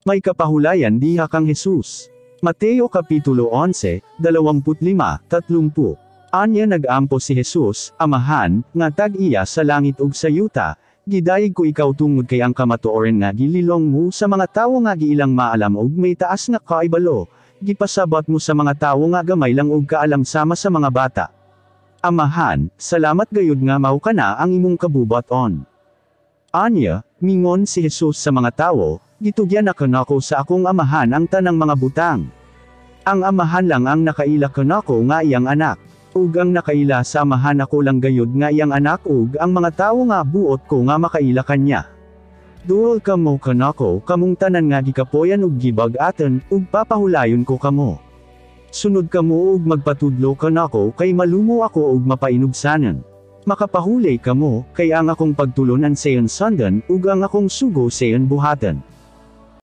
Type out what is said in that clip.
May kapahulayan diha kang Jesus. Mateo Kapitulo 11, 25, 30. Anya nag-ampo si Jesus, "Amahan, nga tag-iya sa langit ug sa yuta, gidayeg ko ikaw tungod kay ang kamatuoran nga gililong mo sa mga tawo nga giilang maalam ug may taas nga kaibalo, gipasabot mo sa mga tawo nga gamay lang og kaalam sama sa mga bata. Amahan, salamat gayud nga mao kana ang imong kabubut-on." Anya, mingon si Jesus sa mga tawo, "Gitugyan na kanako sa akong Amahan ang tanang mga butang. Ang Amahan lang ang nakaila kanako nga iyang Anak. Ug ang nakaila sa Amahan, ako lang gayud nga iyang Anak ug ang mga tawo nga buot ko nga makaila kanya. Duol kamo kanako, kamong tanan nga gikapoyan ug gibag-atan, ug papahulayon ko kamo. Sunod kamo ug magpatudlo kanako, kay malumo ako ug mapainubsanon. Makapahulay kamo, kay ang akong pagtulunan sayon sundan, ug ang akong sugo sayon buhatan."